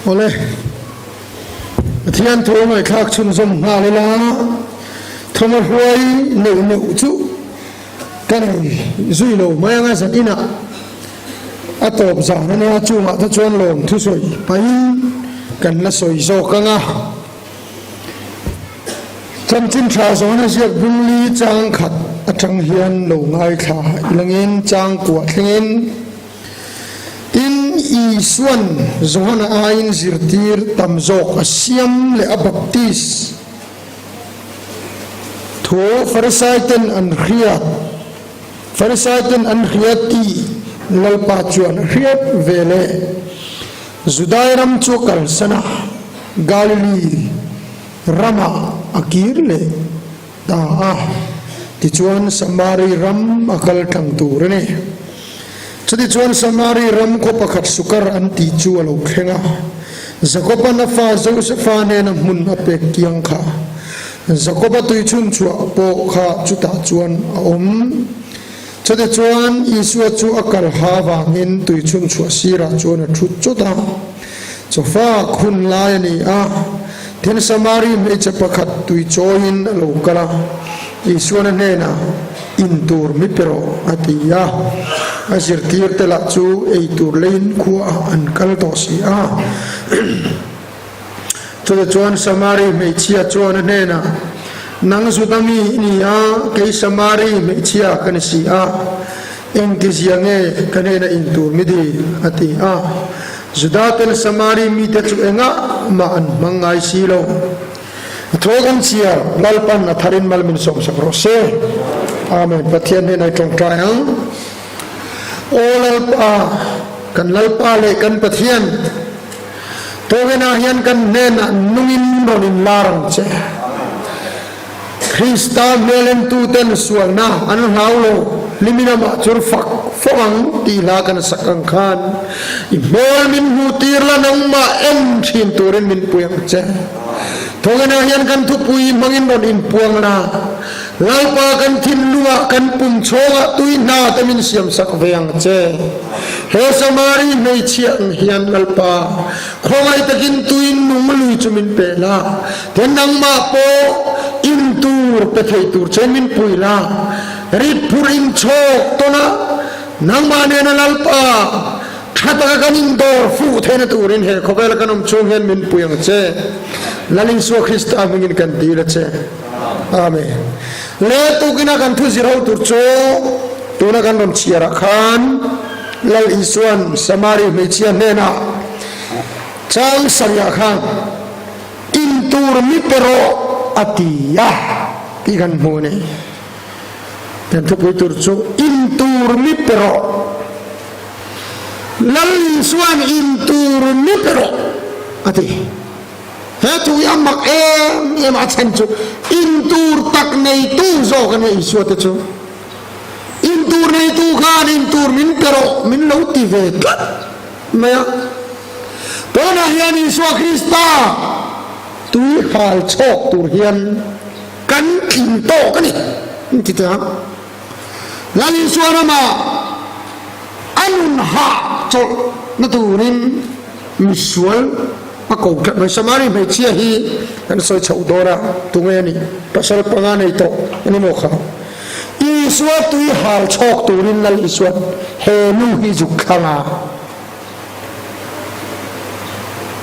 Awle, Pathian thu ngaihthlak chhunzawm nghal ila, thawm a hruai neuh neuh chu ka nei zui lo mai anga zan inah a tawp zan a nia, chungah te chuan lawm thusawi pahin kan la sawi zawk anga. Chanchin tha zawna ziak bungli chang khat atang hian lo ngaithla ilangin chang kuah thlengin Tin, Isua'n Johana aiin zirtir tam zawk a siam leh a baptis thu Farisaiten an hriat Farisaiten an hria tih Lalpa chuan a hriat ve leh. Judai ram chu a kalsan a, Galili ramah a kir leh ta a, tichuan Samari ram a kal tlang tur a ni. Chutichuan Samari ram khaw pakhat Sukar an tih chu a lo thleng a, Jakoba'n a fa Josefa hnena hmun a pek kiang kha Jakoba tuichhun chhuah pawh kha chutah chuan a awm. Chutichuan Isua chu a kal ha avangin tuichhun chhuah sirah chuan a thut chawt a. Chawfak hun lai a ni a, tin Samari hmeichhe pakhat tui chawiin a lo kal a, Isuan a hnenah, In tur mi pe rawh, a ti a. A zirtirte lah chu ei tur leiin khuaah an kal tawh si a. Chutichuan Samari hmeichhia chuan a hnenah, Nang Juda mi i ni a, kei Samari hmeichhia ka ni si a, engtizia nge ka hnena in tur mi dil? a ti a. Judaten Samari mite chu engah mah an hmang ngai si lo. A thaw kan chhiar, Lalpan a tharin mal min sawmsak rawh se. Amen. Pathian hnenah i tawngtai ang. Aw Lalpa, kan Lalpa leh kan Pathian, Tawngena hian kan hnenah nungin rawn inlar ang che. Krista hmelentuten sualna an hlau lo, hlimin amah chu fak fawk ang tih hla kan sak ang khan i hmel min hmuh tir la nangmah en thin turin min pui ang che. Tawngena hian kan thupui hmangin rawn inpuang la, Lalpa kan thinlungah kan pum chhawngah tui hna te min siamsak ve ang che. He Samari hmeichhia ang hian Lalpa, khawngaih takin tuin nung lui chu min pe la, tin nangmah pawh in tur pe thei tur che min pui la, rit phur in chhawk tawn a, nangmah nena Lalpa, tha taka kan indawr fuh theihna turin he khawvela kan awm chhung hian min pui ang che. Lal Isua Krista hmingin kan dil a che. Amen. Le tukina kan thu zir ho tur chu tuna kan rawn chhiarah khan Lal Isuan Samari hmeichhia hnenah chang sarihah khan in tur mi pe rawh a ti a tih kan hmu a ni. Kan thupui tur chu in tur mi pe rawh. Lal Isuan in tur mi pe rawh a ti. He thu hi a mak em em a, a chhan chu intur tak neitu zawk a nia Isua te chu. Intur neitu khan intur min pe rawh min lo ti ve tlat mai a. Tunah hian Isua Krista tui hal chhawk tur hian kan tling tawk a ni an ti ta. Lal Isua ramah a nun hah chawlh na turin misual a ko tlat mai. Samari hmeichhia hi kan sawi chhoh dawn a, tunge a nih? Pasal panga nei tawh a ni maw kha? Isua tui hal chhawk turin Lal Isua'n he nu hi zuk thlang a.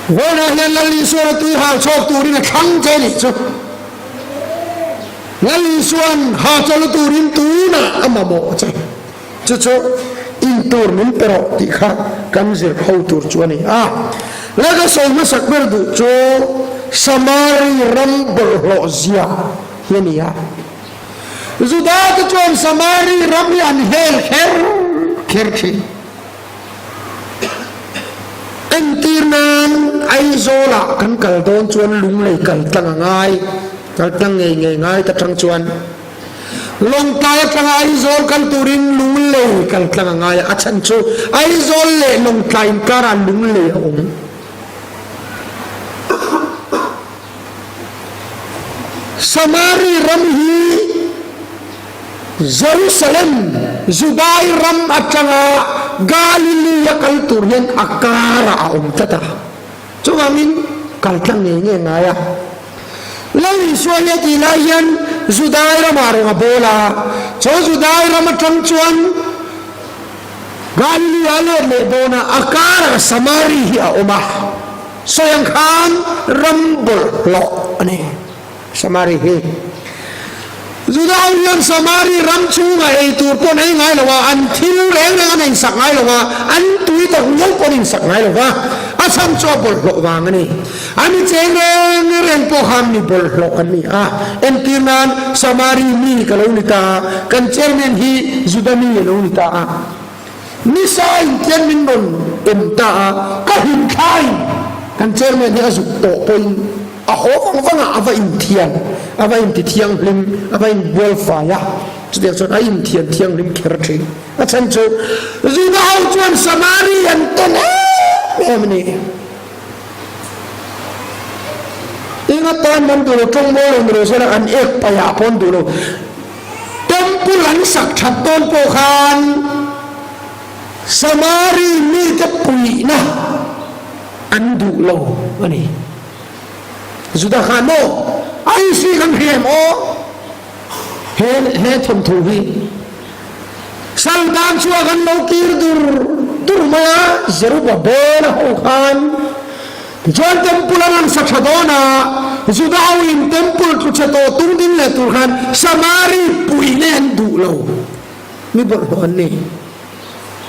Vawiinah hian Lal Isua'n a tui hal chhawk turin a thlang che a nih chu. Lal Isua'n ha chawl turin tunah a mamawh che. Chu chu in tur min pe rawh tih kha kan zir ho tur chu a ni a. La ka sawi hmasak ber duh chu Samari ram bawlhhlawh zia hi a ni a. Juda te chuan Samari ram hi an hel kher kher thin. Entir nan Aizawlah kan kal dawn chuan Lunglei kal tlang a ngai, kal tlang ngei ngei ngai ta tang chuan. Lawngtlai atanga Aizawl kal turin Lunglei kal tlang a ngai a, a chhan chu Aizawl leh Lawngtlai inkarah Lunglei a awm. Samari ram hi Jerusalem, Judai ram atanga Galilee a kal tur hian a karah a awm tlat a. Chuvangin kal tlang ngei ngei ngai a. Lal Isua hi a tih lai hian Judai ramah reng a bawl a, chu Judai ram atang chuan Galili a let leh dawn a, a karah Samari hi a awm a, sawi ang khan ram bawlhhlawh a ni. Samari hi Juda ho hian Samari ram chhungah ei tur pawh an ei ngai lo a, an thil reng reng an insak ngai lo a, an tui tak ngial pawh an insak ngai lo va, a chhan chu a bawlhhlawh vang a ni. A mi cheng reng reng pawh khan mi bawlhhlawh an ni a, entir nan Samari mi ka lo ni ta a, kan chairman hi Juda mi a lo ni ta a, nisa intian min rawn em ta a, ka hlimthlain kan chairman hi a zuk tawh pawhin A haw vang vangah a va inthian, a va inti thianghlim, a va inbual fai a, chutiang chuan a inthian thianghlim kher thin. A chhan chu Juda ho chuan Samari an tawn em em a ni. Eng atan man duh lo, tawng mawi lo ni lo sela an ek paihah pawh an duh lo. Temple an sak that dawn pawh khan Samari mite puihna an duh lo a ni. Juda khan maw a history kan hria em aw? He he thawnthu hi Saltan chhuak an lo kir dur dur mai a, Zerubbabel a ho khan tichuan temple an rawn sa tha dawn a, Juda ho in temple tlu chhe tawh tung ding leh tur khan Samari puihna an duh lo, mi bawlhhlawh an ni.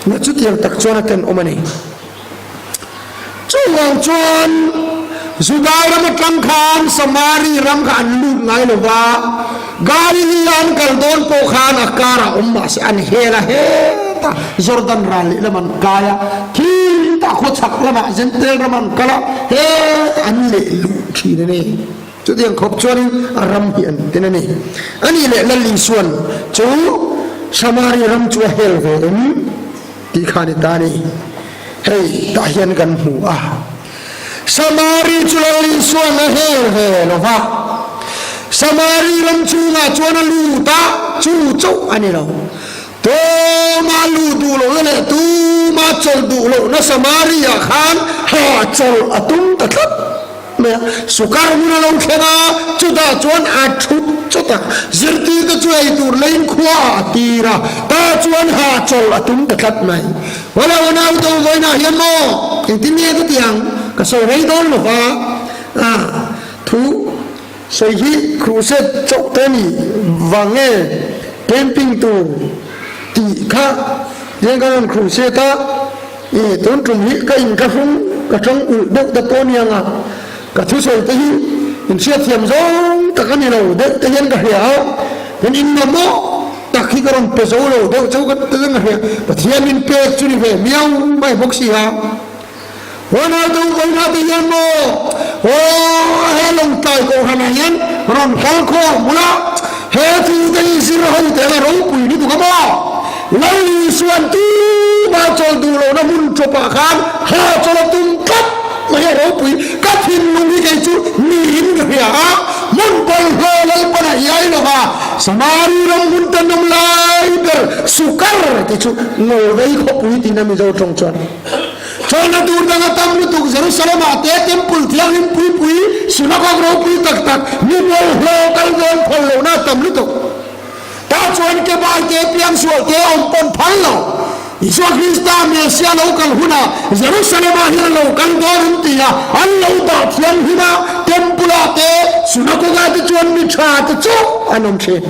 Na chutiang tak chuan a ken awm a ni. Chuvang chuan Judai ram atang khan Samari ram kha an lut ngai lo va, Galilee a an kal dawn pawh khan a karah awm mah se an hel a heta Jordan ral lehlam an kai a, khitah khawchhak lamah Jentail ram an kal a, heta an leh luh thin a ni. Chutiang khawp chuanin a ram hi an tin a ni. Ani leh Lal Isuan chu Samari ram chu a hel ve em tih kha a ni ta a ni. Hei tah hian kan hmu a, Samari chu Lal Isuan a hel ve lo va, Samari ram chhungah chuan a lut a, chu chauh a ni lo. Tuma luh duh lohna leh tuma chawlh duh lohna Samaria khan ha chawlh a tum ta tlat mai a. Sukar hmun a lo thleng a, chutah chuan a thut chawt a, zirtirte chu ei tur leiin khuaah a tir a, tah chuan ha chawlh a tum ta tlat mai. Wala unau to vawiinah hian maw engtin nge ka ti ang, ka sawi rei dawn lo va, thu Sawi hi crusade chauh te ni vang nge camping tur tih kha tiang ka rawn crusade a, i tun tum hi ka in ka hrung ka tang ulh deuh te pawh aniang a, ka thusawi te hi in hriatthiam zawng tak a ni lo deuh te hian ka hria a, kan in mamawh tak hi ka rawn pe zo lo deuh chauh ka te hian ka hria, Pathian min pek chu ni ve miau mai bawk si a. Huanah tu vawiinah te hian maw aw he lawngtlai kohhranah hian rawn kal khawm bula he thu te hi zir ho te anga ropui lutuk a maw Lal Isuan tuma chawl duh lohna hmun tawpah khan ha chawl a tum tlat mai a ropui ka thinlung hi kei chu niin ka hria a hmun bawlhhlawh Lalpan a iai lova Samari ram hmun tenawm lai ber Sukar tih chu Ngawlvei khawpui tiin a Mizo tawng chuan Chawlhna tur dang a tam lutuk Jerusalem-ah te Temple thianghlim pui pui, synagogue ropui tak tak, mi bawlhhlawh kal dawn phal lohna a tam lutuk. Tah chuan kebai te, piangsual te awm pawn phal lo. Isua Krista Messiah lo kal hunah Jerusalem-ah hian a lo kal dawn an ti a, an lo dah thianghlim a, Temple-ah te, synagogue-ah te chuan mi tha te chu an awm thin.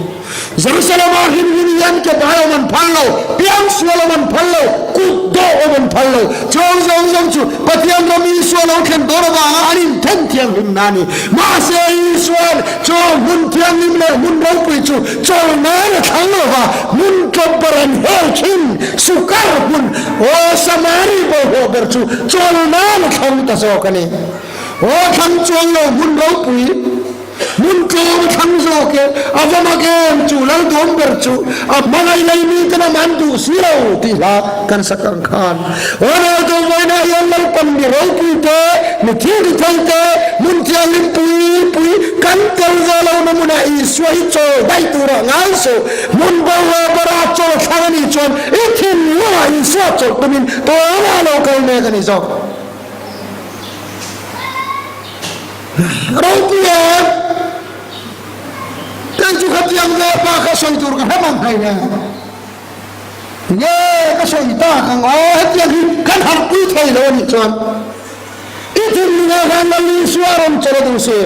Jerusalem-ah hlim hlim hian kebai awm an phal lo, piangsual awm an phal lo, kut dawh awm an phal lo. Chawng zawng zawng chu Pathian ram Isua lo thlen dawn avanga an inthen thianghlim na a ni. Mahse, Isua'n chawng hmun thianghlim leh hmun ropui chu chawl nan a thlang lo va, hmun tlawp ber an hel thin, Sukar hmun, aw Samari bawlhhlawh ber chu chawl nan a thlang ta zawk a ni. Aw thlang chuang lo hmun ropui. Hmun tlawm a thlang zawk e, a va mak em chu lal duam ber chu a hmangaih lei mi ten a man duh si lo tih hla kan sak ang khan Ronaldo vawiinah hian Lalpan mi ropui te, mi thiltithei te, hmun thianghlim pui pui kan tel ve lo na hmunah Isua hi chawl daih turah ngai suh, hmun boruak bara chawl thlang a nih chuan i thinlungah Isua chawlh tumin tunah lo kal mek a ni zawk. Ropui em? Kei chu khatiang ve pa kha sawi tur ka hre mang hlei nen. Nge ka sawi tak ang aw, hetiang hi kan harhpui thei lo a nih chuan i thinlungah khan Lal Isua rawn chawlh a duh si.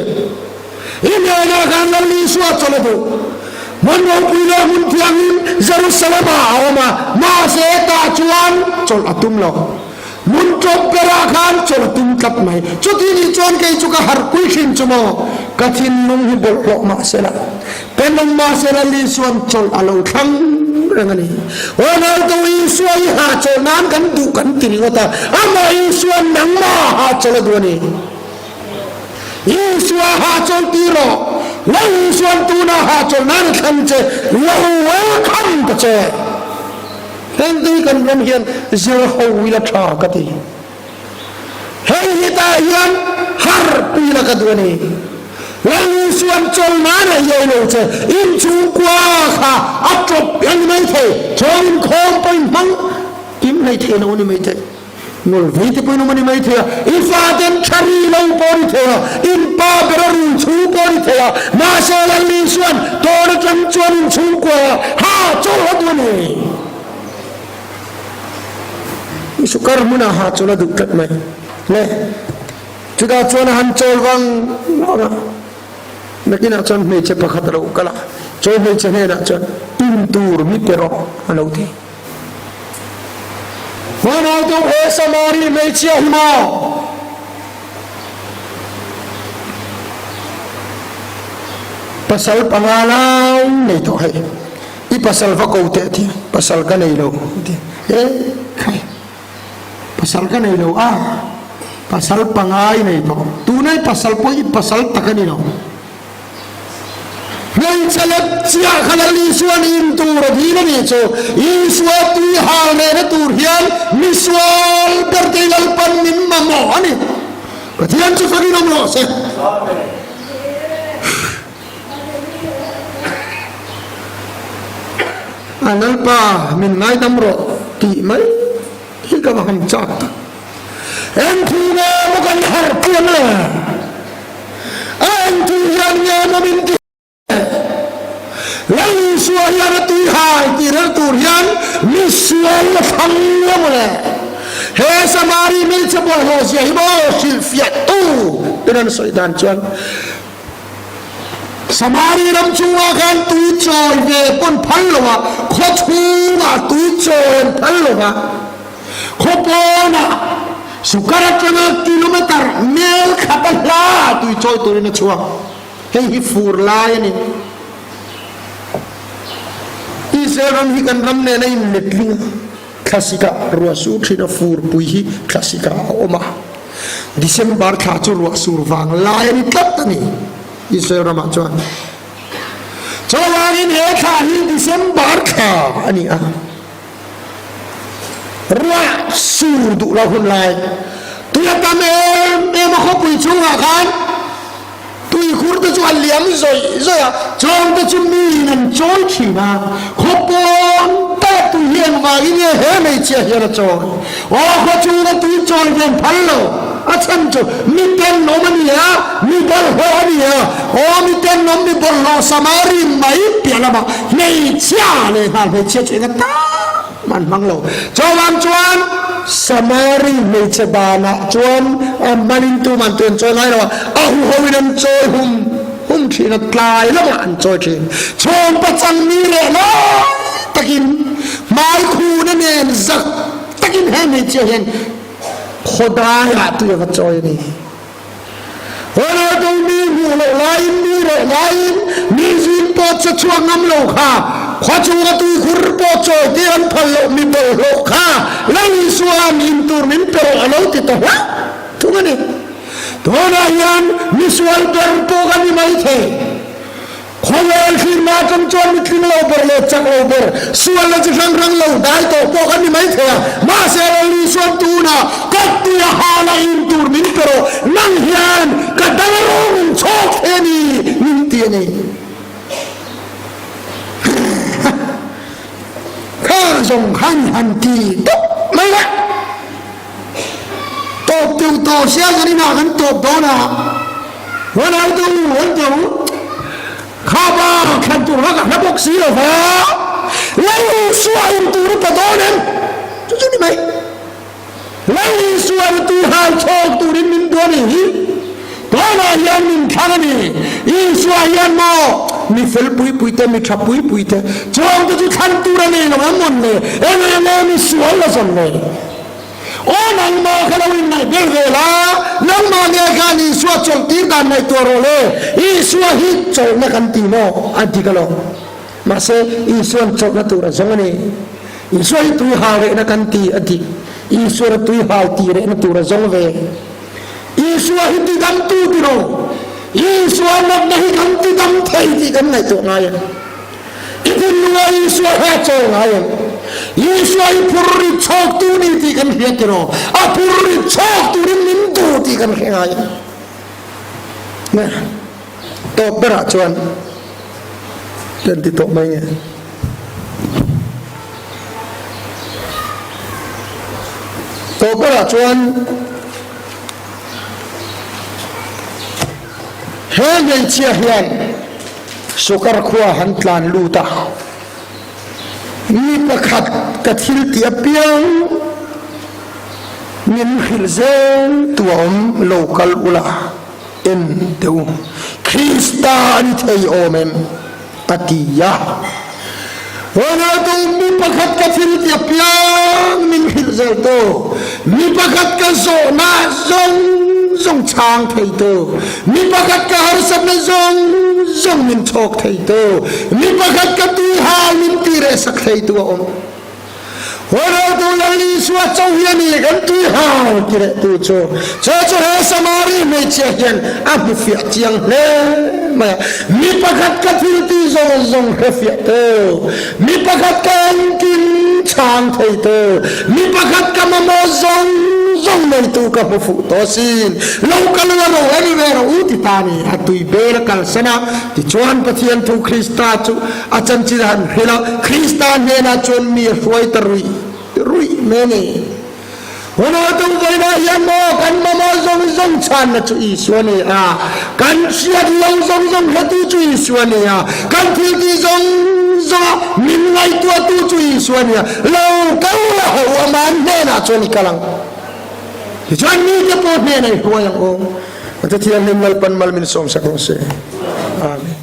I hnenah khan Lal Isua chawlh a duh. Hmun ropui leh hmun thianghlim Jerusalem-ah a awm a, mahse tah chuan chawlh a tum lo. Hmun ṭawp berah khan chawlh a tum tlat mai. Chuti nih chuan kei chu ka harhpui hrim chu maw? Ka thinlung hi bawlhhlawh mah sela, penawm mah sela Lisuan chawlh a lo thlang reng a ni. Aw Nauto Isua i hahchawlh nan kan duh kan ti ringawt a, amah Isuan nangmah hahchawlh a duh a ni. Isua hahchawlh ti rawh, Lo Isuan tunah hahchawlh nan a thlang che, lo welcome ta che. Heng te hi kan ram hian zir ho ila tha ka ti. Hei hi tah hian har pui la ka duh a ni. Lal Isuan chawl nan a iai lo che, inchhungkua kha a tawp a ni maithei, chuan inkhawm pawh in hmang kim hleithei lo a ni maithei. Ngul vei te pawhin awm a ni mai thei a, i faten tha ri lo pawh a ni thei a, in pa ber a rul chhung pawh a ni thei a, mahse Lal Isuan tawn atang chuan in chhungkua ah ha chawlh a duh a ni. Isu kar hmunah ha chawlh a duh tlat mai le. Chutah chuan a han chawl vang vang a, nakinah chuan hmeichhe pakhat a lo kal a, chaw hmeichhe hnenah chuan in tur mi pe rawh a lo ti. Hmanhmawhtu he Samari hmeichhia hi maw? Pasal panga lai nei tawh hei. I pasal va ko teh ti. Pasal ka nei lo ti. E khai. Pasal ka nei lo a. Pasal panga i nei tawh. Tunai pasal pawh i pasal tak a ni lo. Hmeichhe lep chiah kha Lal Isuan in tur a dil a nih chu. Isua tui hal nena tur hian misual ber te Lalpan min mamawh a ni. Pathian chu fakin awm rawh se. A Lalpa min ngaidam rawh tih mai hi ka va han chak tak. Eng thu nge maw kan harh pian le? A eng thu hian nge maw min ti le? Lal Isua hian a tui hai tih rel tur hian misual la thlang nge maw le? He Samari hmeichhe bawlhhlawh zia hi maw hrilhfiah tu ten an sawi dan chuan Samari ram chungah khan tui chawi ve pawn phal lo a, khaw chhungah tui chawi an phal lo va. Khaw pawnah Sukar atanga kilometre mel khat a hla ah tui chawi turin a chhuak. Hei hi fur lai a ni. Israel ram hi kan ram nen a inletling a, thlasik ah ruah sur thin a, furpui hi thlasik ah a awm a. December thla chu ruah sur vang lai a ni tlat a ni Israel ramah chuan. Chuvangin he thla hi December thla a ni a. Ruah sur duh lo hun lai tui a tam em em a, khawpui chhungah khan tuikhur te chu a liam zawih zawih a, chawng te chu miin an chawi thin a, khaw pawn tak a tui hi engvangin nge he hmeichhia hian a chawi? Aw khaw chhunga tui chawi ve an phal lo, a chhan chu mi tenawm a ni a, mi bawlhhlawh a ni a, aw mi tenawm mi bawlhhlawh Samari mai piah lamah hmeichhia leh nghal hmeichhia chu enga tak mah an hmang lo. Chuvang chuan Samari hmeichhe banah chuan a manin tumah an tuan chawi ngai lo a, a huhoin an chawi hum hum thin a, tlai lamah an chawi thin. Chhawng pachang mi leh lai takin hmaikhuna nen zak takin he hmeichhia hian khawdaiah tui a va chawi a ni. Ronaldo mi hmuh loh laiin mi reh laiin mi zing pawh che chhuak ngam lo kha khua chunga tuikhur pawh chawi tir an phal loh mi bawlhhlawh kha Lal Isua'n in tur min pe rawh a lo ti ta hlauh thung a ni. Tunah hian misual ber pawh kan ni maithei. Khawvel hrinna atang chuan mi tling lo ber leh chak lo ber, sual la chi hrang hrang lo dai tawh pawh kan ni mai thei a. Mahse Lal Isuan tunah ka tuia hala in tur min pe rawh, nang hian ka dang rawng in chhawk thei a ni min ti a ni. Kha zawng khan han ti tawp mai le. Tawp deuh tawh sia kan inah kan tawp dawn a. Huan tu an ti ang. Kha pa thlan tur kha ka hre bawk si lo va, Lal Isua in tur i pe dawn em? Chu chu ni mai. Lal Isua in tui hal chhawk turin min duh a nih hi. Tunah hian min thlang a ni. Isua hian maw mi fel pui pui te, mi tha pui pui te, chuang te chu thlan tur a nei lo ang mawn le, eng eng nge mi sual la zawn le? Aw nangmah kha lo inngaih ber ve la, nangmah nge khan Isua chawlh tir dan ngaihtuah rawh le, Isua hi chawlhna kan ti maw? A dik alawm. Mahse, Isua'n chawlhna tur a zawng a ni. Isua hi tui hal rehna kan ti a dik. Isua'n a tui hal tih rehna tur a zawng ve. Isua hi tidamtu ti rawh. Isua natna hi kan tidam thei tih kan ngaihtuah ngai em? I thinlunga Isua he a chawl ngai em? Isua hi phurrit chhawktu ni tih kan hria tiraw? A phurrit chhawk turin min duh tih kan hre ngai em? Nge, tawp berah chuan kan ti tawh mai nge. Tawp berah chuan he hmeichhia hian Sukar khua han tlan lut a, mi pakhat ka thil tih apiang min hrilh zel tu a awm lo kal ula en teh u, Krista a ni thei awm em? a ti a. Ronaldo mi pakhat ka thil ti apiang min hrilh zel tu, mi pakhat ka zawhna zawng zawng chhang thei tu, mi pakhat ka harsatna zawng zawng min chhawk thei tu, mi pakhat ka tuihal min ti reh sak thei tu a awm. Ronaldo Lal Isua cho hi a ni kan tuihal ti reh tu chu. Chu chu he Samari hmeichhia hian a hmu fiah chiang hle mai a. Mi pakhat ka thil ti zawng zawng hre fiah tu, mi pakhat ka engkim chhang thei tu, mi pakhat ka mamawh zawng zawng nei tu ka hmu fuh tawh asin. Lo kal ula ro en ve rawh u ti ta ni. A tui bel a kalsan a, tichuan Pathian thu Krista chu A chanchin a han hrilh a, Krista hnenah chuan mi a hruai ta ruih ruih mai a ni. Hunah tung vawiinah hian maw kan mamawh zawng zawng chhanna chu Isua a ni a, kan hriat lo zawng zawng hretu chu Isua a ni a, kan thil tih zawng zawnga min ngaihtuahtu chu Isua a ni a, lo kal la ho ama hnenah chuan i kal ang. Tichuan mite pawh hnenah i hruai ang aw. Pathian hlim Lalpan mal min sawmsak rawh se. Amen.